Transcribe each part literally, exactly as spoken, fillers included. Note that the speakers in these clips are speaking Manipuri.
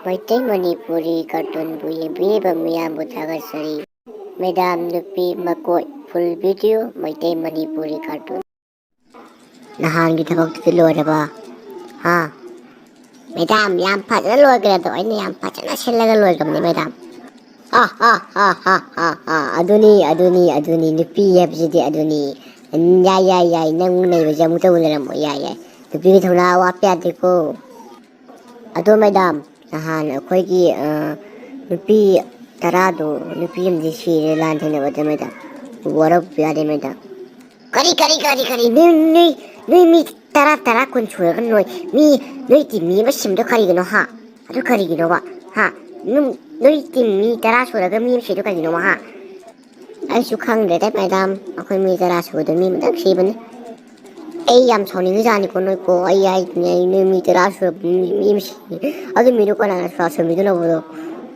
ꯃꯩꯇꯩ ꯃꯅꯤꯄꯨꯔꯤ ꯀꯥꯔꯇꯨꯟꯕꯨ ꯌꯦꯡꯕꯤꯔꯤꯕ ꯃꯤꯌꯥꯝꯕꯨ ꯊꯥꯒꯠꯆꯔꯤ꯫ ꯃꯦꯗꯥꯝ ꯅꯨꯄꯤ ꯃꯀꯣꯏ, full video, Meitei Manipuri cartoon. ꯅꯍꯥꯟꯒꯤ ꯊꯕꯛꯇꯨꯗꯤ ꯂꯣꯏꯔꯕ? ꯍꯥ? ꯃꯦꯗꯥꯝ, ꯌꯥꯝ ꯐꯖꯅ ꯂꯣꯏꯈ꯭ꯔꯦ ꯑꯗꯣ, ꯑꯩꯅ ꯌꯥꯝ ꯐꯖꯅ ꯁꯤꯜꯂꯒ ꯂꯣꯏꯈ꯭ꯔꯕꯅꯤ ꯃꯦꯗꯥꯝ꯫ ꯑꯥ, ꯑꯥ, ꯑꯥ, ꯑꯥ, ꯑꯥ, ꯑꯥ, ꯑꯗꯨꯅꯤ, ꯑꯗꯨꯅꯤ, ꯑꯗꯨꯅꯤ, ꯅꯨꯄꯤ ꯍꯥꯏꯕꯁꯤꯗꯤ ꯑꯗꯨꯅꯤ꯫ ꯎꯝ, ꯌꯥꯏ, ꯌꯥꯏ, ꯌꯥꯏ, ꯅꯪ ꯅꯩꯕꯁꯦ ꯑꯃꯨꯛꯇꯕꯨ ꯂꯩꯔꯝꯃꯣ, ꯌꯥꯏ, ꯌꯥꯏ꯫ ꯅꯨꯄꯤꯒꯤ ꯊꯧꯅꯥ ꯋꯥꯠꯄ ꯌꯥꯗꯦꯀꯣ꯫ ꯑꯗꯣ ꯃꯦꯗꯥꯝ, ꯅꯍꯥꯟ ꯑꯩꯈꯣꯏꯒꯤ, ꯑ, ꯅꯨꯄꯤ ꯇꯔꯥꯗꯣ, ꯅꯨꯄꯤ ꯑꯃꯗꯤ ꯁꯤꯔꯦ ꯂꯥꯟ ꯊꯦꯡꯅꯕꯗ ꯃꯦꯗꯥꯝ꯫ ꯋꯥꯔꯧꯕꯤꯕ ꯌꯥꯗꯦ ꯃꯦꯗꯥꯝ꯫ ꯀꯔꯤ, ꯀꯔꯤ, ꯀꯔꯤ, ꯀꯔꯤ? ꯅꯣꯏ, ꯅꯣꯏ, ꯅꯣꯏ ꯃꯤ ꯇꯔꯥ, ꯇꯔꯥ, ꯀꯨꯟ ꯁꯨꯔꯒ ꯅꯣꯏ, ꯃꯤ, ꯅꯣꯏ ꯇꯤꯝ ꯃꯤ ꯑꯃ ꯁꯤꯕꯗꯣ ꯀꯔꯤꯒꯤꯅꯣ, ꯍꯥ? ꯑꯗꯨ ꯀꯔꯤꯒꯤꯅꯣꯕ, ꯍꯥ? ꯅꯨ-, ꯅꯣꯏ ꯇꯤꯝ ꯃꯤ ꯇꯔꯥ ꯁꯨꯔꯒ ꯃꯤ ꯑꯃ ꯁꯤꯗꯣ ꯀꯔꯤꯒꯤꯅꯣꯕ, ꯍꯥ? ꯑꯩꯁꯨ ꯈꯪꯗ꯭ꯔꯦꯗ ꯃꯦꯗꯥꯝ, ꯑꯩꯈꯣꯏ ꯃꯤ ꯇꯔꯥ ꯁꯨꯕꯗꯣ ꯃꯤ ꯑꯃꯇꯪ ꯁꯤꯕꯅꯤ꯫ ꯑꯩ ꯌꯥꯝ ꯁꯥꯎꯅꯤꯡꯉꯤꯖꯥꯠꯅꯤꯀꯣ ꯅꯣꯏꯀꯣ, ꯑꯩ ꯍꯥꯏꯗꯤꯅꯦ, ꯑꯩ ꯅꯣꯏ ꯃꯤ ꯇꯔꯥ ꯁꯨꯔꯕ ꯃꯤ, ꯃꯤ ꯑꯃ ꯁꯤ-, ꯑꯗꯨ ꯃꯤꯗꯣ ꯀꯅꯥꯅ ꯁꯣꯔꯥ ꯁꯣꯟꯕꯤꯗꯣꯏꯅꯣꯕꯗꯣ?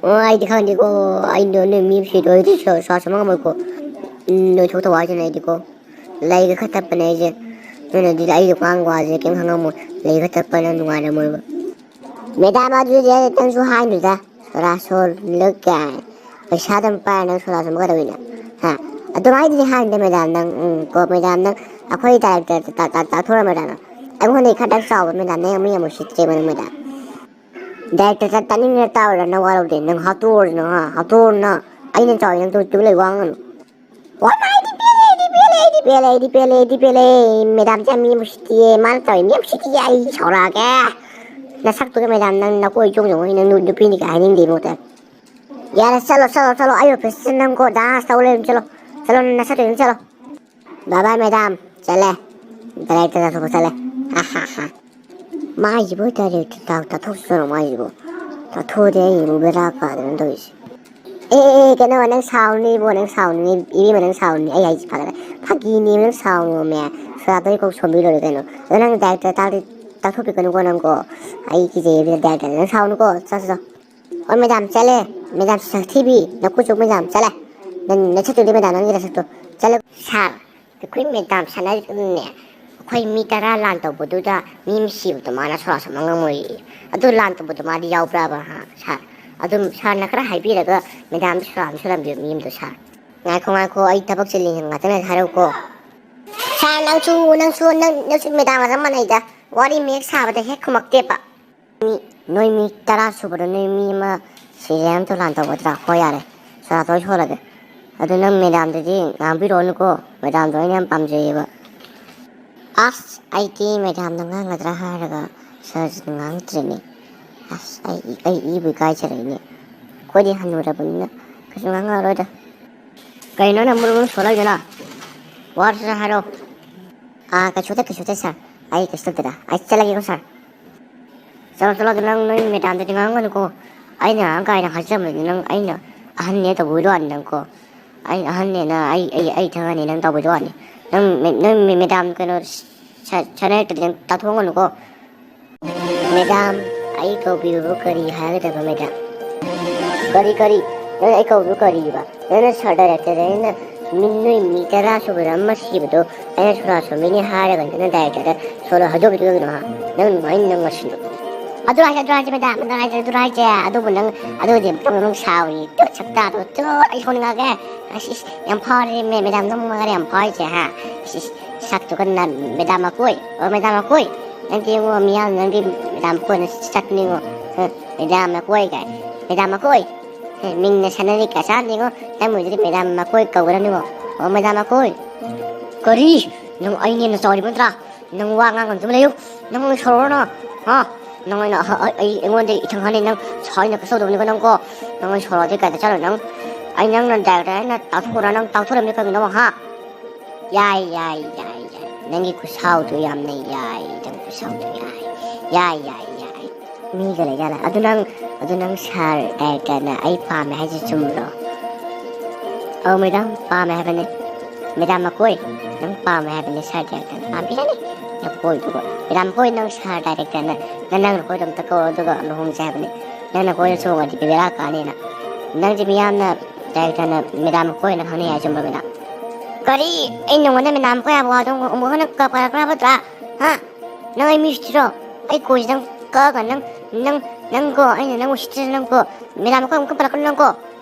ꯑꯣ, ꯑꯩꯗꯤ ꯈꯪꯗꯦꯀꯣ, ꯑꯩꯗꯣ ꯅꯣꯏ ꯃꯤ ꯑꯃ ꯁꯤꯗꯣ ꯑꯩꯗꯤ ꯁꯣꯔꯥ, ꯁꯣꯔꯥ ꯁꯣꯟꯕ ꯉꯝꯃꯣꯏꯀꯣ꯫ ꯎꯝ, ꯅꯣꯏ ꯊꯣꯛꯇꯧꯕ ꯍꯥꯏꯁꯤꯅ ꯑꯩꯗꯤꯀꯣ, ꯂꯩꯒ ꯈꯔ ꯇꯞꯄꯅꯦ ꯑꯩꯁꯦ, ꯅꯣꯏꯅꯗꯤ ꯑꯩꯗꯣ ꯉꯥꯡꯕ ꯋꯥꯁꯦ ꯀꯩꯝ ꯈꯪꯉꯝꯃꯣꯏ, ꯂꯩꯒ ꯈꯔ ꯇꯞꯄꯅ ꯅꯨꯡꯉꯥꯏꯔꯝꯃꯣꯏꯕ꯫ ꯃꯦꯗꯥꯝ, ꯑꯗꯨꯗꯤ ꯑꯩ ꯅꯪꯁꯨ ꯍꯥꯏꯅꯨꯗ, ꯁꯣꯔꯥ ꯁꯣꯜꯂ ꯀꯥꯏ꯫ ꯄꯩꯁꯥ ꯑꯗꯨꯝ ꯄꯥꯏꯔ ꯅꯪ ꯁꯣꯔꯥ ꯁꯣꯟꯕ ꯀꯩꯗꯧꯋꯤꯅꯦ? ꯍꯥ? ꯑꯗꯨꯃꯥꯏꯅꯗꯤ ꯍꯥꯏꯅꯨꯗ ꯃꯦꯗꯥꯝ, ꯅꯪ, ꯎꯝ, ꯀꯣ ꯃꯦꯗꯥꯝ, ꯅꯪ ꯑꯩꯈꯣꯏ ꯗꯥꯏꯔꯦꯛꯇꯔ ꯇꯥ-, ꯇꯥ-, ꯇꯥꯛꯊꯣꯔ ꯃꯦꯗꯥꯝ, ꯑꯩꯉꯣꯟꯗꯒꯤ ꯈꯔ ꯅꯪ ꯆꯥꯎꯕ ꯃꯦꯗꯥꯝ, ꯅꯪ ꯃꯤ ꯌꯥꯝ ꯎꯁꯤꯠꯇ꯭ꯔꯦꯕ ꯅꯪ ꯃꯦꯗꯥꯝ꯫ ꯗꯥꯏꯔꯦꯛꯇꯔ ꯇꯥ-, ꯇꯥꯅꯤꯡꯉꯦ ꯇꯥꯎꯔ ꯅꯪ ꯋꯥꯔꯧꯗꯦ, ꯅꯪ ꯍꯥꯠꯇꯣꯛꯑꯣꯔ ꯅꯪ, ꯍꯥ? ꯍꯥꯠꯇꯣꯛꯑꯣꯔ ꯅꯪ, ꯑꯩꯅ ꯆꯥꯎꯋꯦ ꯅꯪ ꯇꯨ-, ꯇꯨꯃꯤꯟ ꯂꯩ ꯋꯥ ꯉꯥꯡꯒꯅꯨ꯫ ꯋꯥ ꯃꯥ ꯑꯩꯗꯤ ꯄꯦꯜꯂꯦ, ꯑꯩꯗꯤ ꯄꯦꯜꯂꯦ, ꯑꯩꯗꯤ ꯄꯦꯜꯂꯦ, ꯑꯩꯗꯤ ꯄꯦꯜꯂꯦ, ꯑꯩꯗꯤ ꯄꯦꯜꯂꯦ꯫ ꯃꯦꯗꯥꯝꯁꯦ ꯌꯥꯝ ꯃꯤ ꯌꯥꯝ ꯎꯁꯤꯠꯇꯤꯌꯦ, ꯃꯥꯅ ꯇꯧꯔꯤ ꯃꯤ ꯌꯥꯝ ꯎꯁꯤꯠꯇꯤꯌꯦ, ꯑꯩ ꯁꯥꯎꯔꯛꯑꯒꯦ꯫ ꯅꯁꯛꯇꯨꯒ ꯃꯦꯗꯥꯝ ꯅꯪ ꯅꯀꯣꯏ ꯏꯆꯣꯡ ꯆꯣꯡꯉꯒ ꯅꯪ ꯅꯨ-, ꯅꯨꯄꯤꯅꯤ ꯀꯥꯏ ꯍꯥꯏꯅꯤꯡꯗꯦ ꯏꯕꯨꯡꯉꯣ꯫ ꯌꯥꯔꯦ, ꯆꯠꯂꯣ, ꯆꯠꯂꯣ, ꯆꯠꯂꯣ, ꯑꯩ ꯑꯣꯐꯤꯁꯇ ꯅꯪꯀꯣ ꯗꯥꯟꯁ ꯇꯧ ꯂꯩꯔꯝ ꯆꯠꯂꯣ꯫ ꯆꯠꯂꯣ, ꯅꯁꯛꯇꯨ ꯌꯦꯡ ꯆꯠꯂꯣ꯫ ꯕꯥꯏ ꯕꯥꯏ ꯃꯦꯗꯥꯝ, ꯆꯠꯂꯦ꯫ ꯗꯥꯏꯔꯦꯛꯇꯔ ꯇꯥꯊꯣꯛꯄ ꯆꯠꯂꯦ꯫ ꯍꯥ, ꯍꯥ, ꯍꯥ꯫ ꯃꯥꯏꯁꯤꯕꯨ ꯗꯥꯏꯔꯦꯛꯇꯔ ꯇꯥ-, ꯇꯥꯊꯣꯛꯁꯅꯨ ꯃꯥꯏꯁꯤꯕꯨ꯫ ꯇꯥꯊꯣꯛꯑꯗꯤ ꯑꯩ ꯑꯃꯨꯛ ꯕꯦꯔꯥ ꯀꯥꯗꯅ ꯇꯧꯔꯤꯁꯦ꯫ ꯑꯦ, ꯑꯦ, ꯑꯦ, ꯀꯩꯅꯣ, ꯅꯪ ꯁꯥꯎꯅꯤ ꯏꯕꯣ, ꯅꯪ ꯁꯥꯎꯅꯤ꯫ ꯏꯕꯦꯝꯃ, ꯅꯪ ꯁꯥꯎꯅꯤ꯫ ꯑꯩ ꯍꯥꯏꯁꯦ ꯐꯒꯠꯂꯦ꯫ ꯐꯥꯒꯤꯅꯦꯕ, ꯅꯪ ꯁꯥꯎꯅꯣꯃꯦ꯫ ꯁꯣꯔꯥꯠꯇꯣ ꯑꯩ ꯀꯣꯛ ꯁꯣꯝꯕꯤ ꯂꯣꯏꯔꯦ ꯀꯩꯅꯣ꯫ ꯑꯗꯣ ꯅꯪ ꯗꯥꯏꯔꯦꯛꯇꯔ ꯇꯥꯛꯇꯤ-, ꯇꯥꯛꯊꯣꯛꯄꯤꯒꯅꯨꯀꯣ ꯅꯪꯀꯣ꯫ ꯑꯩ ꯀꯤꯖꯩꯌꯦ ꯗꯥꯏꯔꯦꯛꯇꯔ꯫ ꯅꯪ ꯁꯥꯎꯅꯨꯀꯣ꯫ ꯆꯠ, ꯆꯠ, ꯆꯠ꯫ ꯍꯣꯏ, ꯃꯦꯗꯥꯝ, ꯆꯠꯂꯦ꯫ ꯃꯦꯗꯥꯝ ꯁꯛꯊꯤꯕꯤ, ꯅꯀꯨ ꯆꯨꯞ ꯃꯦꯗꯥꯝ, ꯆꯠꯂꯦ꯫ ꯅꯪ ꯅꯁꯛꯇꯨꯗꯤ ꯃꯦꯗꯥꯝ, ꯅꯪꯒꯤ ꯅꯁꯛꯇꯣ꯫ ꯆꯠꯂꯦ꯫ ꯁꯥꯔ, ꯑꯩꯈꯣꯏ ꯃꯦꯗꯥꯝ ꯁꯥꯟꯅꯔꯤꯗꯨꯅꯅꯦ, ꯑꯩꯈꯣꯏ ꯃꯤ ꯇꯔꯥ ꯂꯥꯟ ꯇꯧꯕꯗꯨꯗ ꯃꯤ ꯑꯃ ꯁꯤꯕꯗꯣ ꯃꯥꯅ ꯁꯣꯔꯥ ꯁꯣꯟꯕ ꯉꯝꯃꯣꯏꯌꯦ꯫ ꯑꯗꯨ ꯂꯥꯟ ꯇꯧꯕꯗꯣ ꯃꯥꯗꯤ ꯌꯥꯎꯕ꯭ꯔꯥꯕ, ꯍꯥ? ꯁꯥꯔ, ꯑꯗꯨꯝ ꯁꯥꯔꯅ ꯈꯔ ꯍꯥꯏꯕꯤꯔꯒ ꯃꯦꯗꯥꯝꯗ ꯁꯣꯔꯥꯝ ꯁꯣꯔꯥꯝꯕꯤꯕ ꯃꯤ ꯑꯃꯗꯣ ꯁꯥꯔ꯫ ꯉꯥꯏꯈꯣ, ꯉꯥꯏꯈꯣ, ꯑꯩ ꯊꯕꯛ ꯆꯤꯜꯂꯤ, ꯉꯥꯛꯇꯪ ꯂꯩꯔ ꯍꯥꯏꯔꯛꯎꯀꯣ꯫ ꯁꯥꯔ, ꯅꯪꯁꯨ, ꯅꯪꯁꯨ, ꯅꯪ, ꯅꯪꯁꯨ ꯃꯦꯗꯥꯝꯒ ꯆꯞ ꯃꯥꯟꯅꯩꯗ꯫ ꯋꯥꯔꯤ ꯃꯌꯦꯛ ꯁꯥꯕꯗ ꯍꯦꯛ ꯈꯨꯝꯃꯛꯇꯦꯕ꯫ ꯃꯤ, ꯅꯣꯏ ꯃꯤ ꯇꯔꯥ ꯁꯨꯕꯗꯣ ꯅꯣꯏ ꯃꯤ ꯑꯃ ꯁꯤꯖꯦ ꯑꯃ ꯇꯣꯂꯥꯟ ꯇꯧꯒꯗ꯭ꯔꯥ? ꯍꯣꯏ, ꯌꯥꯔꯦ, ꯁꯣꯔꯥꯠꯇꯣ ꯑꯩ ꯁꯣꯜꯂꯒꯦ꯫ ꯑꯗꯨ ꯅꯪ ꯃꯦꯗꯥꯝꯗꯗꯤ ꯉꯥꯡꯕꯤꯔꯛꯑꯣꯅꯨꯀꯣ, ꯃꯦꯗꯥꯝꯗꯣ ꯑꯩꯅ ꯌꯥꯝ ꯄꯥꯝꯖꯩꯌꯦꯕ꯫ ꯑꯁ, ꯑꯩꯗꯤ ꯃꯦꯗꯥꯝꯗ ꯉꯥꯡꯒꯗ꯭ꯔꯥ ꯍꯥꯏꯔꯒ ꯁꯥꯔꯁꯤꯅ ꯉꯥꯡꯗ꯭ꯔꯦꯅꯦ꯫ ꯑꯁ, ꯑꯩ, ꯑꯩ ꯏꯕꯨ ꯏꯀꯥꯏꯖꯔꯛꯏꯅꯦ꯫ ꯑꯩꯈꯣꯏꯗꯤ ꯍꯟꯅꯨꯔꯕꯅꯤꯅ ꯀꯩꯁꯨ ꯉꯥꯡꯉꯛꯑꯔꯣꯏꯗ꯫ ꯀꯩꯅꯣ ꯅꯪ ꯃꯔꯨ ꯃꯔꯨ ꯁꯣꯜꯂꯛꯏꯗꯨꯅ? ꯋꯥꯔꯁꯨ ꯍꯥꯏꯔꯣ꯫ ꯑꯥ, ꯀꯩꯁꯨ ꯇꯧ, ꯀꯩꯁꯨ ꯇꯧ ꯁꯥꯔ꯫ ꯑꯩ ꯀꯩꯁꯨ ꯇꯧꯗꯦꯗ꯫ ꯑꯩ ꯆꯠꯂꯒꯦꯀꯣ ꯁꯥꯔ꯫ ꯆꯠꯂꯣ, ꯆꯠꯂꯣ, ꯑꯗꯨ ꯅꯪ ꯅꯣꯏ ꯃꯦꯗꯥꯝꯗꯗꯤ ꯉꯥꯡꯒꯅꯨꯀꯣ꯫ ꯑꯩꯅ ꯉꯥꯡ ꯀꯥꯏꯅ ꯍꯥꯏꯖꯕꯗꯤ ꯅꯪ ꯑꯩꯅ ꯑꯍꯟꯅꯦ ꯇꯧꯕꯒꯤ ꯋꯥꯅꯤ ꯅꯪꯀꯣ꯫ ꯑꯩ ꯑꯍꯟꯅꯦꯅ ꯑꯩ, ꯑꯩ, ꯑꯩ ꯊꯪꯅꯅꯤ ꯅꯪ ꯇꯧꯕꯒꯤ ꯋꯥꯅꯤ꯫ ꯅꯪ ꯃꯦ-, ꯅꯣꯏ ꯃꯦ-, ꯃꯦꯗꯥꯝ ꯀꯩꯅꯣ ꯁ-, ꯁ-, ꯁꯅꯔꯛꯇꯗꯤ ꯅꯪ ꯇꯥꯊꯣꯛꯑꯝꯒꯅꯨꯀꯣ꯫ ꯃꯦꯗꯥꯝ, ꯑꯩ ꯀꯧꯕꯤꯕꯕꯨ ꯀꯔꯤ ꯍꯥꯏꯒꯗꯕ ꯃꯦꯗꯥꯝ? ꯀꯔꯤ, ꯀꯔꯤ? ꯅꯪ ꯑꯩ ꯀꯧꯕꯤꯕꯨ ꯀꯔꯤꯕ? ꯅꯪꯅ ꯁꯥꯔ ꯗꯥꯏꯔꯦꯛꯇꯔꯗ ꯑꯩꯅ ꯃꯤ, ꯅꯣꯏ ꯃꯤ ꯇꯔꯥ ꯁꯨꯕꯗ ꯑꯃ ꯁꯤꯕꯗꯣ ꯑꯩꯅ ꯁꯣꯔꯥ ꯁꯣꯝꯕꯤꯅꯤ ꯍꯥꯏꯔꯒ ꯅꯪꯅ ꯗꯥꯏꯔꯦꯛꯇꯔꯗ ꯁꯣꯂꯣ ꯍꯥꯏꯗꯣꯛꯈꯤꯗꯣꯏꯅꯣ ꯍꯥ? ꯅꯪ ꯅꯨꯡꯉꯥꯏꯅꯤ ꯅꯪ ꯉꯁꯤꯗꯣ꯫ ꯑꯗꯨ ꯍꯥꯏꯁꯦ, ꯑꯗꯨ ꯍꯥꯏꯁꯦ ꯃꯦꯗꯥꯝ, ꯑꯗꯨ ꯍꯥꯏꯁꯦ, ꯑꯗꯨ ꯍꯥꯏꯁꯦ꯫ ꯑꯗꯨꯕꯨ ꯅꯪ ꯑꯗꯨꯗꯤ ꯑꯃꯨꯛꯇꯪ ꯅꯪ ꯁꯥꯎꯔꯤ꯫ ꯇꯨ ꯁꯛꯇꯥꯗꯣ, ꯇꯨ ꯑꯩ ꯁꯥꯎꯅꯤꯡꯉꯛꯑꯒꯦ꯫ ꯑꯁ, ꯏꯁ, ꯌꯥꯝ ꯐꯥꯎꯔꯦ ꯃꯦ-, ꯃꯦꯗꯥꯝ ꯅꯪ ꯃꯉꯥꯏꯔꯦ ꯌꯥꯝ ꯐꯥꯎꯔꯤꯁꯦ ꯍꯥ? ꯏꯁ, ꯏꯁ, ꯁꯛꯇꯨꯒ ꯅ-, ꯃꯦꯗꯥꯝ ꯃꯀꯣꯏ, ꯑꯣ ꯃꯦꯗꯥꯝ ꯃꯀꯣꯏ꯫ ꯅꯪꯗꯤ ꯏꯉꯣ ꯃꯤꯌꯥꯝ ꯅꯪꯗꯤ ꯃꯦꯗꯥꯝ ꯃꯀꯣꯏꯅ ꯁꯛꯅꯤꯉꯣ꯫ ꯍ, ꯃꯦꯗꯥꯝ ꯃꯀꯣꯏ ꯀꯥꯏ꯫ ꯃꯦꯗꯥꯝ ꯃꯀꯣꯏ꯫ ꯍꯦ, ꯃꯤꯡꯅ ꯁꯥꯟꯅꯔꯤ ꯀꯁꯥꯅꯤꯉꯣ, ꯅꯪꯕꯨꯗꯤ ꯃꯦꯗꯥꯝ ꯃꯀꯣꯏ ꯀꯧꯒꯗꯕꯅꯤꯉꯣ꯫ ꯑꯣ, ꯃꯦꯗꯥꯝ ꯃꯀꯣꯏ꯫ ꯀꯔꯤ? ꯅꯪ ꯑꯩꯅ ꯍꯦꯟꯅ ꯆꯥꯎꯔꯤꯕ ꯅꯠꯇ꯭ꯔꯥ? ꯅꯪ ꯋꯥ ꯉꯥꯡꯒꯅꯨ, ꯇꯨꯃꯤꯟ ꯂꯩꯌꯨ꯫ ꯅꯪ ꯑꯣꯏꯅ ꯁꯣꯔꯣꯔꯅꯣ? ꯍꯥ? ꯅꯪ ꯑꯣꯏꯅ ꯑꯍ-, ꯑꯩ, ꯑꯩ, ꯑꯩꯉꯣꯟꯗ ꯏꯊꯪ ꯍꯥꯟꯅꯤ ꯅꯪ ꯁꯥꯎꯅ ꯀꯩꯁꯨ ꯇꯧꯗꯕꯅꯤꯀꯣ ꯅꯪꯀꯣ? ꯅꯪ ꯑꯣꯏꯅ ꯁꯣꯔꯣꯗꯤ ꯀꯥꯏꯗ ꯆꯠꯂꯣ ꯅꯪ? ꯑꯩ ꯅꯪꯅ ꯗꯥꯏꯔꯦꯛꯇꯔ ꯑꯩꯅ ꯇꯥꯛꯊꯣꯛꯈ꯭ꯔꯣ ꯅꯪ ꯇꯥꯛꯊꯣꯔꯝꯅꯤ ꯀꯩꯒꯤꯅꯣ ꯍꯥ? ꯌꯥꯏ, ꯌꯥꯏ, ꯌꯥꯏ, ꯌꯥꯏ꯫ ꯅꯪꯒꯤ ꯈꯨꯠꯁꯥꯎꯗꯣ ꯌꯥꯝꯅ ꯌꯥꯏ, ꯅꯪ ꯈꯨꯠꯁꯥꯎꯗꯣ ꯌꯥꯏ꯫ ꯌꯥꯏ, ꯌꯥꯏ, ꯌꯥꯏ꯫ ꯃꯤꯒ ꯂꯩꯖꯥꯠꯂ? ꯑꯗꯨ ꯅꯪ, ꯑꯗꯨ ꯅꯪ ꯁꯥꯔ ꯗꯥꯏꯔꯦꯛꯇꯔꯅ ꯑꯩ ꯄꯥꯝꯃꯦ ꯍꯥꯏꯁꯦ ꯆꯨꯝꯕ꯭ꯔꯣ? ꯑꯧ ꯃꯦꯗꯥꯝ, ꯄꯥꯝꯃꯦ ꯍꯥꯏꯕꯅꯦ꯫ ꯃꯦꯗꯥꯝ ꯃꯀꯣꯏ, ꯅꯪ ꯄꯥꯝꯃꯦ ꯍꯥꯏꯕꯅꯦ ꯁꯥꯔ ꯗꯥꯏꯔꯦꯛꯇꯔꯅ꯫ ꯄꯥꯝꯕꯤꯔꯅꯤ꯫ ꯅꯀꯣꯏꯗꯨꯒ꯫ ꯃꯦꯗꯥꯝ ꯃꯀꯣꯏ, ꯅꯪ ꯁꯥꯔ ꯗꯥꯏꯔꯦꯛꯇꯔꯅ ꯅꯪ ꯅꯀꯣꯏꯗꯣ ꯑꯝꯇ ꯀꯧꯔꯣ ꯑꯗꯨꯒ ꯂꯨꯍꯣꯡꯁꯦ ꯍꯥꯏꯕꯅꯦ꯫ ꯅꯪ ꯅꯀꯣꯏꯗ ꯆꯣꯡꯉꯗꯤ ꯕꯦꯔꯥ ꯀꯥꯅꯤꯅ꯫ ꯅꯪꯁꯦ ꯃꯤꯌꯥꯝꯅ ꯗꯥꯏꯔꯦꯛꯇꯔꯅ ꯃꯦꯗꯥꯝ ꯃꯀꯣꯏꯅ ꯈꯪꯅꯩ ꯍꯥꯏ ꯆꯨꯝꯕ꯭ꯔꯣ ꯃꯦꯗꯥꯝ? ꯀꯔꯤ? ꯑꯩ ꯅꯉꯣꯟꯗ ꯃꯦꯗꯥꯝ ꯃꯀꯣꯏ ꯍꯥꯏꯕ ꯋꯥꯗꯣ ꯑꯃꯨꯛ ꯍꯟꯅ ꯀ-, ꯄꯜꯂꯛꯀꯅꯣ ꯍꯥꯏꯕ ꯅꯠꯇ꯭ꯔꯥ? ꯍꯥ? ꯅꯪ ꯑꯩ ꯃꯤ ꯎꯁꯤꯠꯇ꯭ꯔꯤꯔꯣ? ꯑꯩ ꯀꯣꯏꯁꯤ ꯅꯪ ꯀꯛꯑꯒ ꯅꯪ, ꯅꯪ ꯅꯪꯀꯣ, ꯑꯩꯅ ꯅꯪ ꯎꯁꯤꯠꯇ꯭ꯔꯁꯨ ꯅꯪꯀꯣ, ꯃꯦꯗꯥꯝ ꯑꯩꯈꯣꯏ ꯑꯃꯨꯛꯀ ꯄꯜꯂꯛꯀꯅꯨ ꯅꯪꯀꯣ꯫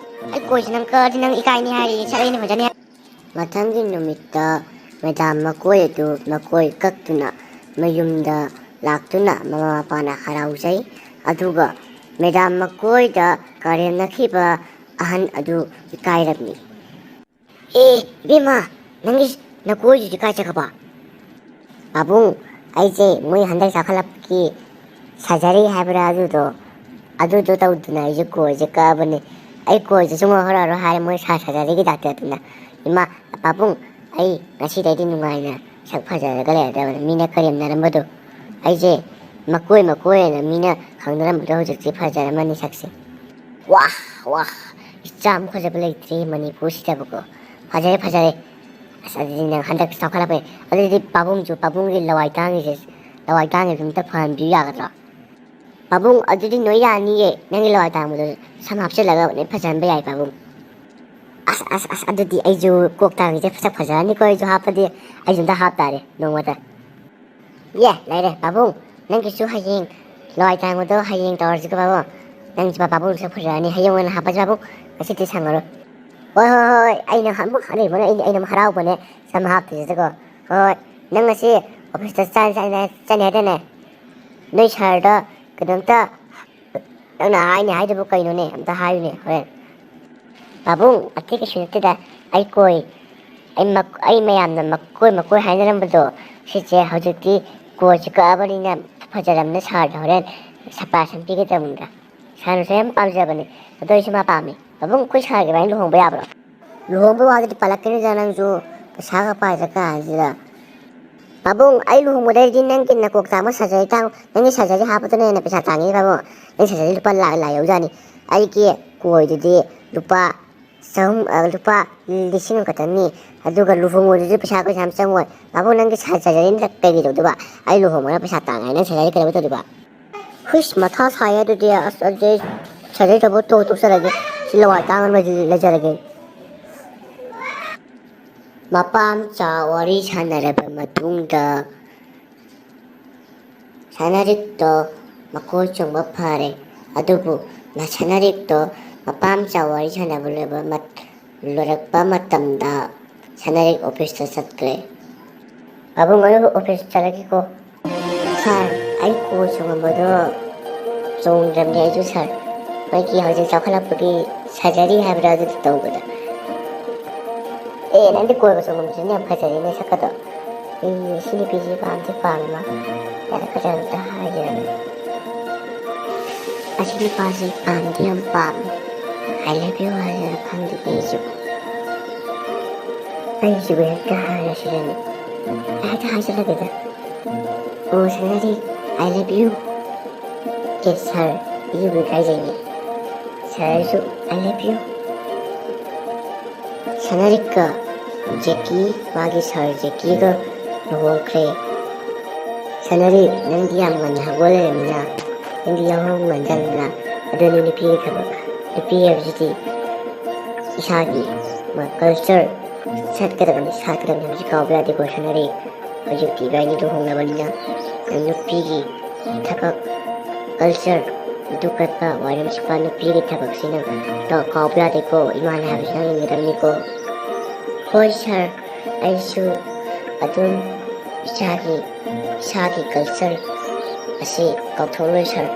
ꯑꯩ ꯀꯣꯏꯁꯦ ꯅꯪ ꯀꯛꯑꯗꯤ ꯅꯪ ꯏꯀꯥꯏꯅꯤ ꯍꯥꯏꯔꯤ, ꯁꯠ ꯑꯩꯅ ꯐꯖꯅꯤ ꯍꯥꯏ꯫ ꯃꯊꯪꯒꯤ ꯅꯨꯃꯤꯠꯇ ꯃꯦꯗꯥꯝ ꯃꯀꯣꯏ ꯑꯗꯨ ꯃꯀꯣꯏ ꯀꯛꯇꯨꯅ ꯃꯌꯨꯝꯗ ꯂꯥꯛꯇꯨꯅ ꯃꯃꯥ ꯃꯄꯥꯅ ꯍꯔꯥꯎꯖꯩ꯫ ꯑꯗꯨꯒ ꯃꯦꯗꯥꯝ ꯃꯀꯣꯏꯗ ꯀꯔꯦꯝꯅꯈꯤꯕ ꯑꯍꯟ ꯑꯗꯨ ꯏꯀꯥꯏꯔꯝꯃꯤ꯫ "ꯑꯦ, ꯏꯕꯦꯝꯃ, ꯅꯪꯒꯤ ꯅꯀꯣꯏꯗꯨꯗꯤ ꯀꯥꯏ ꯆꯠꯈ꯭ꯔꯕ?" "ꯄꯥꯕꯨꯡ, ꯑꯩꯁꯦ ꯃꯣꯏ ꯍꯟꯗꯛ ꯆꯥꯎꯈꯠꯂꯛꯄꯒꯤ ꯁꯔꯖꯔꯤ ꯍꯥꯏꯕ꯭ꯔꯥ ꯑꯗꯨꯗꯣ, ꯑꯗꯨꯗꯣ ꯇꯧꯗꯅ ꯑꯩꯁꯦ ꯀꯣꯏꯁꯦ ꯀꯛꯑꯕꯅꯦ꯫ ꯑꯩ ꯀꯣꯏꯁꯦ ꯁꯨꯡꯍꯧ ꯍꯧꯔꯛꯑꯔꯣꯏ" ꯍꯥꯏꯔꯦ ꯃꯣꯏ ꯁꯥ-, ꯁꯔꯖꯔꯤꯒꯤ ꯗꯥꯛꯇꯔꯗꯨꯅ꯫ "ꯏꯃꯥ, ꯄꯥꯕꯨꯡ, ꯑꯩ ꯉꯁꯤꯗꯩꯗꯤ ꯅꯨꯡꯉꯥꯏꯅ ꯁꯛ ꯐꯖꯔꯒ ꯂꯩꯔꯗꯕꯅꯤ, ꯃꯤꯅ ꯀꯔꯦꯝꯅꯔꯝꯕꯗꯣ꯫ ꯑꯩꯁꯦ ꯃꯀꯣꯏ ꯃꯀꯣꯏ ꯍꯥꯏꯅ ꯃꯤꯅ ꯈꯪꯅꯔꯝꯕꯗꯣ ꯍꯧꯖꯤꯛꯇꯤ ꯐꯖꯔꯝꯃꯅꯤ ꯁꯛꯁꯦ꯫ ꯋꯥꯍ, ꯋꯥꯍ, ꯏꯆꯥꯃꯨꯛ ꯐꯖꯕ ꯂꯩꯇ꯭ꯔꯦ ꯃꯅꯤꯄꯨꯔꯁꯤꯗꯕꯀꯣ꯫ ꯐꯖꯔꯦ, ꯐꯖꯔꯦ꯫ ꯑꯁ, ꯑꯗꯨꯗꯤ ꯅꯪ ꯍꯟꯗꯛ ꯆꯥꯎꯈꯠꯂꯛꯄꯩ, ꯑꯗꯨꯗꯤ ꯄꯥꯕꯨꯡꯁꯨ, ꯄꯥꯕꯨꯡꯒꯤ ꯂꯋꯥꯏ ꯇꯥꯡꯉꯤꯁꯦ, ꯂꯋꯥꯏ ꯇꯥꯡꯉꯤꯁꯦ ꯑꯝꯇ ꯐꯍꯟꯕꯤꯌꯨ ꯌꯥꯒꯗ꯭ꯔꯣ?" "ꯄꯥꯕꯨꯡ, ꯑꯗꯨꯗꯤ ꯅꯣꯏ ꯌꯥꯅꯤꯌꯦ, ꯅꯪꯒꯤ ꯂꯋꯥꯏ ꯇꯥꯡꯕꯗꯣ ꯁꯝ ꯍꯥꯞꯆꯤꯜꯂꯒ ꯂꯣꯏ ꯐꯖꯍꯟꯕ ꯌꯥꯏ ꯄꯥꯕꯨꯡ꯫" "ꯑꯁ, ꯑꯁ, ꯑꯁ, ꯑꯗꯨꯗꯤ ꯑꯩꯁꯨ ꯀꯣꯛ ꯇꯥꯡꯉꯤꯁꯦ ꯐꯖ ꯐꯖꯔꯅꯤꯀꯣ, ꯑꯩꯁꯨ ꯍꯥꯞꯄꯗꯤ, ꯑꯩꯁꯨ ꯑꯝꯇ ꯍꯥꯞ ꯇꯥꯔꯦ ꯅꯣꯡꯃꯗ꯫" "ꯌꯦ, ꯂꯩꯔꯦ ꯄꯥꯕꯨꯡ, ꯅꯪꯒꯤꯁꯨ ꯍꯌꯦꯡ ꯂꯋꯥꯏ ꯇꯥꯡꯕꯗꯣ ꯍꯌꯦꯡ ꯇꯧꯔꯁꯤꯀꯣ ꯄꯥꯕꯨꯡ꯫ ꯅꯪꯁꯨ ꯄꯥꯕꯨꯡꯁꯨ ꯐꯖꯔꯅꯤ, ꯍꯌꯦꯡ ꯑꯣꯏꯅ ꯍꯥꯞꯄꯁꯤ ꯄꯥꯕꯨꯡ, ꯉꯁꯤꯗꯤ ꯁꯪꯉꯔꯣꯏ꯫" "ꯍꯣꯏ, ꯍꯣꯏ, ꯍꯣꯏ, ꯍꯣꯏ, ꯑꯩꯅ ꯑꯃꯨꯛ ꯍꯔꯥꯎꯕꯅꯦ, ꯑꯩꯅ, ꯑꯩꯅ ꯑꯃꯨꯛ ꯍꯔꯥꯎꯕꯅꯦ ꯁꯝ ꯍꯥꯞꯇꯣꯏꯁꯤꯗꯀꯣ꯫ ꯍꯣꯏ, ꯍꯣꯏ, ꯅꯪ ꯉꯁꯤ ꯑꯣꯐꯤꯁꯇ ꯆꯠ-, ꯆꯠ-, ꯆꯠꯅꯤ ꯍꯥꯏꯗꯥꯏꯅꯦ? ꯅꯣꯏ ꯁꯥꯔꯗ ꯀꯩꯅꯣꯝꯇ ꯅꯪꯅ ꯍꯥꯏꯅꯤ ꯍꯥꯏꯗꯨꯕꯨ ꯀꯩꯅꯣꯅꯦ? ꯑꯝꯇ ꯍꯥꯏꯌꯨꯅꯦ ꯍꯣꯔꯦꯟ꯫" "ꯄꯥꯕꯨꯡ, ꯑꯇꯩ ꯀꯩꯁꯨ ꯅꯠꯇꯦꯗ, ꯑꯩ ꯀꯣꯏ, ꯑꯩ ꯃꯛ-, ꯑꯩ ꯃꯌꯥꯝꯅ ꯃꯀꯣꯏ ꯃꯀꯣꯏ ꯍꯥꯏꯅꯔꯝꯕꯗꯣ, ꯁꯤꯁꯦ ꯍꯧꯖꯤꯛꯇꯤ ꯀꯣꯏꯁꯦ ꯀꯛꯑꯕꯅꯤꯅ ꯐꯖꯔꯝꯅꯦ ꯁꯥꯔꯗ ꯍꯣꯔꯦꯟ ꯁꯔꯄ꯭ꯔꯥꯏꯖ ꯑꯃ ꯄꯤꯒꯦ ꯇꯧꯕꯅꯤꯗ꯫ ꯁꯥꯔꯅꯁꯨ ꯌꯥꯝ ꯄꯥꯝꯖꯕꯅꯦ, ꯑꯗꯣ ꯑꯩꯁꯨ ꯃꯥ ꯄꯥꯝꯃꯦ꯫ ꯄꯥꯕꯨꯡ, ꯑꯩꯈꯣꯏ ꯁꯥꯔꯒꯤ ꯏꯕꯥꯅꯤ ꯂꯨꯍꯣꯡꯕ ꯌꯥꯕ꯭ꯔꯣ?" "ꯂꯨꯍꯣꯡꯕ ꯋꯥꯗꯨꯗꯤ ꯄꯜꯂꯛꯀꯅꯨꯗ ꯅꯪꯁꯨ, ꯄꯩꯁꯥꯒ ꯄꯥꯏꯗ꯭ꯔ ꯀꯥꯟꯁꯤꯗ꯫" "ꯄꯥꯕꯨꯡ, ꯑꯩ ꯂꯨꯍꯣꯡꯕꯗꯩꯗꯤ ꯅꯪꯒꯤ ꯅꯀꯣꯛ ꯇꯥꯡꯕ ꯁꯔꯖꯔꯤ ꯇꯥꯡ-, ꯅꯪꯒꯤ ꯁꯔꯖꯔꯤ ꯍꯥꯞꯄꯗꯨꯅ ꯍꯦꯟꯅ ꯄꯩꯁꯥ ꯇꯥꯡꯉꯤ ꯄꯥꯕꯨꯡ꯫ ꯅꯪꯒꯤ ꯁꯔꯖꯔꯤ ꯂꯨꯄꯥ ꯂꯥꯛ, ꯂꯥꯛ ꯌꯧꯖꯥꯠꯅꯤ꯫ ꯑꯩꯒꯤ ꯀꯣꯏꯗꯨꯗꯤ ꯂꯨꯄꯥ ꯆꯍꯨꯝ, ꯑ, ꯂꯨꯄꯥ ꯂꯤꯁꯤꯡ ꯑꯃ ꯈꯛꯇꯅꯤ꯫ ꯑꯗꯨꯒ ꯂꯨꯍꯣꯡꯕꯗꯨꯁꯨ ꯄꯩꯁꯥ ꯀꯩꯁꯨ ꯌꯥꯝ ꯆꯪꯉꯣꯏ꯫ ꯄꯥꯕꯨꯡ, ꯅꯪꯒꯤ ꯁꯔꯖꯔꯤꯅ ꯀꯩ ꯀꯩꯗꯧꯗꯣꯏꯕ? ꯑꯩ ꯂꯨꯍꯣꯡꯕꯅ ꯄꯩꯁꯥ ꯇꯥꯡꯉꯦ, ꯅꯪ ꯁꯔꯖꯔꯤ ꯀꯩꯗꯧꯕꯩ ꯇꯧꯗꯣꯏꯕ?" ꯍꯨꯏꯁ, ꯃꯊꯥ ꯁꯥꯏꯌꯦ ꯑꯗꯨꯗꯤ꯫ ꯑꯁ, ꯑꯗꯨꯗꯤ ꯁꯔꯖꯔꯤ ꯇꯧꯕ ꯇꯣꯛ-, ꯇꯣꯛꯆꯔꯒꯦ꯫ ꯁꯤ ꯂꯋꯥꯏ ꯇꯥꯡꯉ ꯂꯩꯖꯔꯒꯦ꯫ ꯃꯄꯥ ꯃꯆꯥ ꯋꯥꯔꯤ ꯁꯥꯟꯅꯔꯕ ꯃꯇꯨꯡꯗ ꯁꯅꯥꯔꯤꯛꯇꯣ ꯃꯀꯣꯏ ꯆꯣꯡꯕ ꯐꯔꯦ꯫ ꯑꯗꯨꯕꯨ ꯁꯅꯔꯤꯛꯇꯣ ꯃꯄꯥ ꯃꯆꯥ ꯋꯥꯔꯤ ꯁꯥꯟꯅꯕ ꯂꯣꯏꯕ ꯃꯠ-, ꯂꯣꯏꯔꯛꯄ ꯃꯇꯝꯗ ꯁꯅꯔꯤꯛ ꯑꯣꯐꯤꯁꯇ ꯆꯠꯈ꯭ꯔꯦ꯫ "ꯄꯥꯕꯨꯡ, ꯑꯩ ꯑꯣꯐꯤꯁ ꯆꯠꯂꯒꯦꯀꯣ꯫" "ꯁꯥꯔ, ꯑꯩ ꯀꯣꯏ ꯆꯣꯡꯉꯝꯕꯗꯣ ꯆꯣꯡꯗ꯭ꯔꯕꯅꯦ ꯑꯩꯁꯨ ꯁꯥꯔ꯫ ꯃꯣꯏꯒꯤ ꯍꯧꯖꯤꯛ ꯆꯥꯎꯈꯠꯂꯛꯄꯒꯤ ꯁꯔꯖꯔꯤ ꯍꯥꯏꯕ꯭ꯔꯥ ꯑꯗꯨꯗꯤ ꯇꯧꯕꯗ꯫" "ꯑꯦ, ꯅꯪꯗꯤ ꯀꯣꯏꯕ ꯆꯣꯡꯉꯝꯕꯁꯤꯅ ꯌꯥꯝ ꯐꯖꯔꯦꯅꯦ ꯁꯛꯀꯗꯣ꯫ ꯑꯩ ꯁꯤ ꯅꯨꯄꯤꯁꯤ ꯄꯥꯝꯗꯤ ꯄꯥꯝꯃ, ꯌꯥꯔꯛꯀꯗ꯭ꯔꯥ ꯑꯝꯇ ꯍꯥꯏꯒꯦꯅ꯫ ꯑꯁꯤ ꯅꯨꯄꯥꯁꯤ ꯄꯥꯝꯗꯤ ꯌꯥꯝ ꯄꯥꯝꯃꯦ꯫ I love you ꯍꯥꯏꯁꯤꯔ ꯈꯪꯗꯦ ꯑꯩꯁꯨ꯫ ꯑꯩꯁꯤꯕꯨ ꯍꯦꯛꯇ ꯍꯥꯏꯔꯁꯤꯔꯅꯦ꯫ ꯍꯦꯛꯇ ꯍꯥꯏꯖꯤꯜꯂꯒꯦꯗ꯫ ꯑꯣ, ꯁꯅꯔꯤ, I love you꯫ ꯑꯦ, ꯁꯥꯔ, ꯏꯕꯨ ꯏꯀꯥꯏꯖꯩꯅꯦ꯫ ꯁꯥꯔꯁꯨ I love you꯫ ꯁꯅꯔꯤꯛꯀ ꯖꯦꯀꯤ, ꯃꯥꯒꯤ ꯁꯥꯔ ꯖꯦꯀꯤꯒ ꯂꯨꯍꯣꯡꯈ꯭ꯔꯦ꯫ ꯁꯅꯔꯤꯛ, ꯅꯪꯗꯤ ꯌꯥꯝ ꯉꯟꯅ ꯍꯧꯒꯠ ꯂꯩꯔꯝꯃꯤꯅ, ꯅꯪꯗꯤ ꯌꯥꯍꯧ ꯉꯟꯖꯜꯂꯤꯅ꯫ ꯑꯗꯨꯅꯤ ꯅꯨꯄꯤꯒꯤ ꯊꯕꯛ꯫ ꯅꯨꯄꯤ ꯍꯥꯏꯕꯁꯤꯗꯤ ꯏꯁꯥꯒꯤ ꯀꯜꯆꯔ ꯁꯠꯀꯗꯕꯅꯤ, ꯁꯥꯠꯀꯗꯕꯅꯤ ꯍꯥꯏꯕꯁꯤ ꯀꯥꯎꯕ ꯌꯥꯗꯦꯀꯣ ꯁꯅꯔꯤꯛ꯫ ꯍꯧꯖꯤꯛꯇꯤ ꯏꯕꯥꯅꯤ ꯂꯨꯍꯣꯡꯂꯕꯅꯤꯅ ꯅꯨꯄꯤꯒꯤ ꯊꯕꯛ, ꯀꯜꯆꯔ, ꯑꯗꯨ ꯀꯠꯄ, ꯋꯥꯏꯔꯝ ꯁꯤꯠꯄ, ꯅꯨꯄꯤꯒꯤ ꯊꯕꯛꯁꯤꯅ ꯀꯥꯎ-, ꯀꯥꯎꯕ ꯌꯥꯗꯦꯀꯣ꯫ ꯏꯃꯥꯅ ꯍꯥꯏꯕꯁꯤ ꯅꯪ ꯏꯟꯒꯗꯕꯅꯤꯀꯣ꯫ ꯍꯣꯏ ꯁꯥꯔ, ꯑꯩꯁꯨ ꯑꯗꯨꯝ ꯏꯁꯥꯒꯤ, ꯏꯁꯥꯒꯤ ꯀꯜꯆꯔ ꯑꯁꯤ ꯀꯥꯎꯊꯣꯛꯂꯣꯏ ꯁꯥꯔ꯫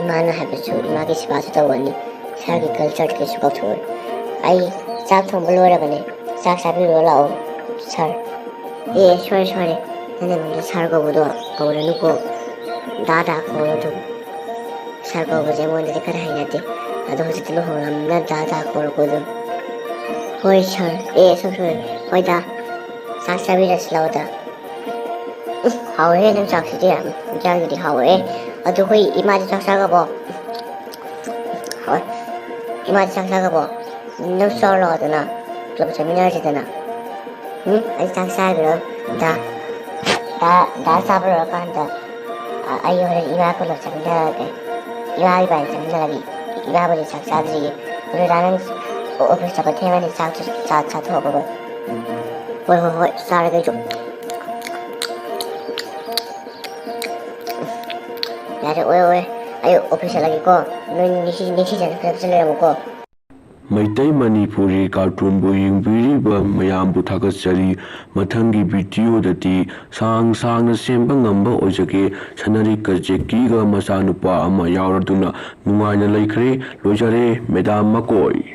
ꯏꯃꯥꯅ ꯍꯥꯏꯕꯁꯨ ꯏꯃꯥꯒꯤ ꯁꯦꯕꯥꯁꯨ ꯇꯧꯒꯅꯤ꯫ ꯏꯁꯥꯒꯤ ꯀꯜꯆꯔꯗꯤ ꯀꯩꯁꯨ ꯀꯥꯎꯊꯣꯛꯑꯣꯏ꯫ ꯑꯩ ꯆꯥꯛ ꯊꯣꯡꯕ ꯂꯣꯏꯔꯕꯅꯦ, ꯆꯥꯛ ꯆꯥꯕꯤꯔꯨꯔꯣ ꯂꯥꯛꯑꯣ ꯁꯥꯔ꯫ ꯑꯦ, ꯁꯣꯏꯔꯦ, ꯁꯣꯏꯔꯦ꯫ ꯅꯪꯅ ꯑꯩꯉꯣꯟꯗ ꯁꯥꯔ ꯀꯧꯕꯗꯣ ꯀꯧꯔꯅꯨꯀꯣ꯫ ꯗꯥ ꯗꯥ ꯀꯧꯔꯣ ꯑꯗꯨꯝ꯫ ꯁꯥꯔ ꯀꯧꯕꯁꯦ ꯑꯩꯉꯣꯟꯗꯗꯤ ꯈꯔ ꯍꯩꯅꯗꯦ꯫ ꯑꯗꯣ ꯍꯧꯖꯤꯛꯇꯤ ꯂꯨꯍꯣꯡꯂꯕꯅꯤꯅ ꯗꯥ ꯗꯥ ꯀꯧꯔꯣꯀꯣ ꯑꯗꯨꯝ꯫ ꯍꯣꯏ ꯁꯥꯔ꯫ ꯑꯦ, ꯁꯣꯏ, ꯁꯣꯏ꯫ ꯍꯣꯏ ꯗꯥ꯫ ꯆꯥꯛ ꯆꯥꯕꯤꯔꯁꯤ ꯂꯥꯛꯑꯣ ꯗꯥ꯫ ꯎꯝ, ꯍꯥꯎꯋꯦꯍꯦ ꯅꯪ ꯆꯥꯛꯁꯤꯗꯤ ꯌꯥꯝ꯫ ꯏꯟꯖꯥꯡꯗꯨꯗꯤ ꯍꯥꯎꯋꯦ꯫ ꯑꯗꯣ ꯑꯩꯈꯣꯏ ꯏꯃꯥꯗꯤ ꯆꯥꯛ ꯆꯥꯈ꯭ꯔꯕꯣ? ꯍꯣꯏ꯫ ꯏꯃꯥꯗꯤ ꯆꯥꯛ ꯆꯥꯈ꯭ꯔꯕꯣ? ꯅꯪ ꯆꯥꯎ ꯂꯥꯛꯑꯣꯗꯅ꯫ ꯄꯨꯂꯞ ꯆꯥꯃꯤꯟꯅꯔꯁꯤꯗꯅ꯫ ꯎꯝ, ꯑꯩ ꯆꯥꯛ ꯆꯥꯈꯤꯔꯣꯏ꯫ ꯗꯥ, ꯗꯥ, ꯗꯥ ꯆꯥꯕ ꯂꯣꯏꯔꯀꯥꯟꯗ, ꯑ, ꯑꯩ ꯍꯣꯔꯦꯟ ꯏꯃꯥ ꯄꯨꯂꯞ ꯆꯥꯃꯤꯟꯅꯔꯒꯦ꯫ ꯏꯃꯥ ꯏꯕꯥꯅꯤ ꯆꯥꯃꯤꯟꯅꯔꯒꯦ꯫ ꯏꯃꯥꯕꯨꯗꯤ ꯆꯥꯛ ꯆꯥꯗ꯭ꯔꯤꯌꯦ꯫ ꯑꯗꯨ ꯗꯥ ꯅꯪ ꯑꯣ-, ꯑꯣꯐꯤꯁ ꯆꯠꯄ ꯊꯦꯡꯉꯅꯤ, ꯆꯥꯛ ꯆꯥ-, ꯆꯥ-, ꯆꯥꯊꯣꯛꯑꯣ꯫ ꯍꯣꯏ, ꯍꯣꯏ, ꯍꯣꯏ, ꯆꯥꯔꯒꯦ ꯑꯩꯁꯨ꯫ ꯌꯥꯔꯦ, ꯑꯣꯏ ꯑꯣꯏ, ꯑꯩ ꯑꯣꯐꯤꯁ ꯆꯠꯂꯒꯦꯀꯣ꯫ ꯅꯣꯏ ꯅꯤꯡꯁꯤ ꯅꯤꯡꯁꯤꯡꯖꯅ ꯐꯖ ꯐꯖ ꯂꯩꯔꯝꯃꯨꯀꯣ꯫ ꯃꯩꯇꯩ ꯃꯅꯤꯄꯨꯔꯤ ꯀꯥꯔꯇꯨꯟꯕꯨ ꯌꯦꯡꯕꯤꯔꯤꯕ ꯃꯌꯥꯝꯕꯨ ꯊꯥꯒꯠꯆꯔꯤ꯫ ꯃꯊꯪꯒꯤ ꯚꯤꯗꯤꯑꯣꯗꯗꯤ ꯁꯥꯡ ꯁꯥꯡꯅ ꯁꯦꯝꯕ ꯉꯝꯕ ꯑꯣꯏꯖꯒꯦ꯫ ꯁꯅꯔꯤꯛꯀ ꯖꯦꯛꯀꯤꯒ ꯃꯆꯥꯅꯨꯄꯥ ꯑꯃ ꯌꯥꯎꯔꯗꯨꯅ ꯅꯨꯡꯉꯥꯏꯅ ꯂꯩꯈ꯭ꯔꯦ꯫ ꯂꯣꯏꯖꯔꯦ, ꯃꯦꯗꯥꯝ ꯃꯀꯣꯏ꯫